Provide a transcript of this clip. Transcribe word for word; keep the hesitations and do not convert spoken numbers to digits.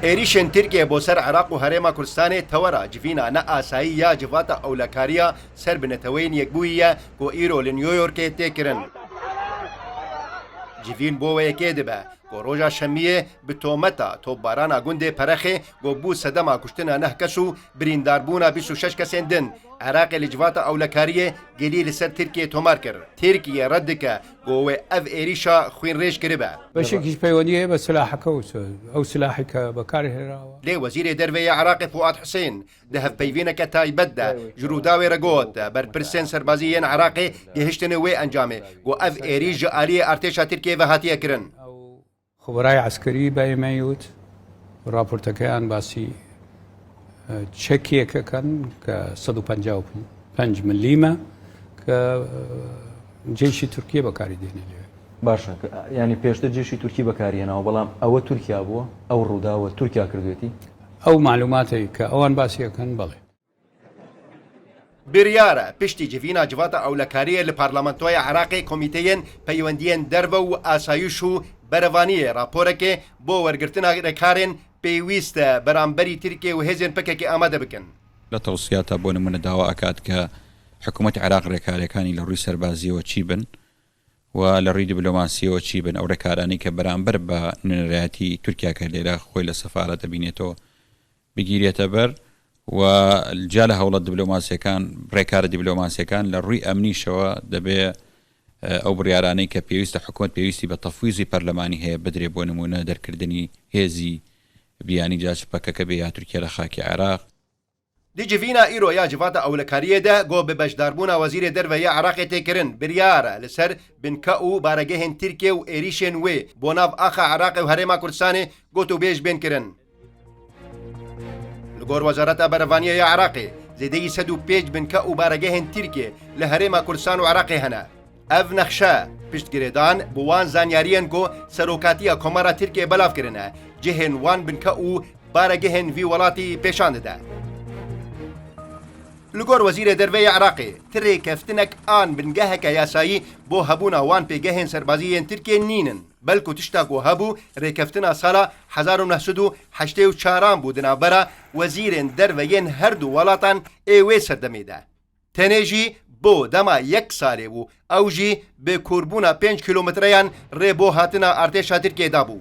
Êrîşên Tirkiyê bo ser Iraq û Herêma Kurdistanê tewera civîna ne asayî ya Civata Ewlekariya ser bi Neteweyên Yekbûyî ye ku îro li New Yorkê tê kirin. Civîn bo wê yekê dibe ku roja Şemiyê bi tometa topbarana gundê Perexê ku bû sedema kuştina neh kes û birîndarbûna bîst û şeş kesên din, Iraqê li Civata Ewlekariyê gelî li ser Tirkiyê tomar kir. Tirkiye red dike ku wê ev êrîşa xwînrêj kiribe. بەشێکیش پەیوەندی هەیە بە سلاحەکە و ئەو سلاحی کە بەکارهێنراوە. Lê Wezîrê Derve yê Iraqê Fuat Husên di hevpeyvîneke taybet de ji Rûdawê re got, berpirsên serbazî yên Iraqê gihiştine wê encamê, ku ev êrîş ji aliyê artêşa Tirkiyê ve hatiye kirin. خبرای عسکری بە ئێمەی وت، راپۆرتەکەیان باسی، ئە، چەکێکەکەن کە سەد و پەنجا و پەنج ملیمە کە، ئە، جێشی تورکیە بەکاری دێنێ لێ. باشە، کە، یعنی پێشتر جێشی تورکی بەکاری هێناوە، بەڵام ئەوە تورکیا بووە، ئەو ڕووداوە تورکیا کردوێتی؟ ئەو معلوماتەی کە ئەوان باسیەکەن، بەڵێ. Biryar e, piştî civîna Civata Ewlekariyê li Parlamentoya Iraqê komîteyên peywendiyên derve û asayîş û berevaniyê raporekê bo wergirtina rêkarên pêwîst e beramberî Tirkiye û hêzên P K K amade bikin. لە تەوسیاتا بۆ نمونە داوا ئەکات کە حکوومەتی عێراق ڕێکارەکانی لە ڕووی سەربازیەوە چی بن و لە ڕووی دیبلۆماسیەوە چی بن، ئەو ڕێکارانەی کە بەرامبەر بە نوێنەرایەتی تورکیا کە لێرە خۆی لە سەفارەت دەبینێتەوە بگیرێتە بەر و جیا لە هەوڵە دیبلۆماسیەکان، ڕێکارە دیبلۆماسیەکان لە ڕووی ئەمنیشەوە دەبێ، ئە، ئەو بڕیارانەی کە پێویستە حکوومەت پێویستی بە تەفویزی پەرلەمانی هەیە بدرێ بۆ نمونە دەرکردنی هێزی بیانی جاش P K K بێ یا تورکیا لە خاکی عێراق. Di civîna îro ya Civata Ewlekariyê de ku bi beşdarbûna Wezîrê Derve yê Iraqê tê kirin, biryar e li ser binke û baregehên Tirkiye û êrîşên wê bo nav axa Iraqê û Herêma Kurdistanê gotûbêj bên kirin. Li gor Wezareta Berevaniyê ya Iraqê, zêdeyî sed û pênc binke û baregehên Tirkiye li Herêma Kurdistan û Iraqê hene. Ev nexşe piştgirêdan bi wan zanyariyên ku Serokatiya Komara Tirkiyê belav kirine, cihên wan binke û baregehên vî welatî pêşan dide. Li gor Wezîrê Derve yê Iraqê, ti rêkeftinek an bingeheke yasayî bo hebûna wan pêgehên serbazî yên Tirkiyê nînin. Belku tişta ku hebû, rêkeftina sala hezar û neh sed û heştê û çaran bû di navbera wezîrên derve yên her du welatan ê wê serdemê de. Tenê jî bo dema yek salê bû, ew jî bi kûrbûna pênc kîlometreyan rê bo hatina artêşa Tirkiyê dabû.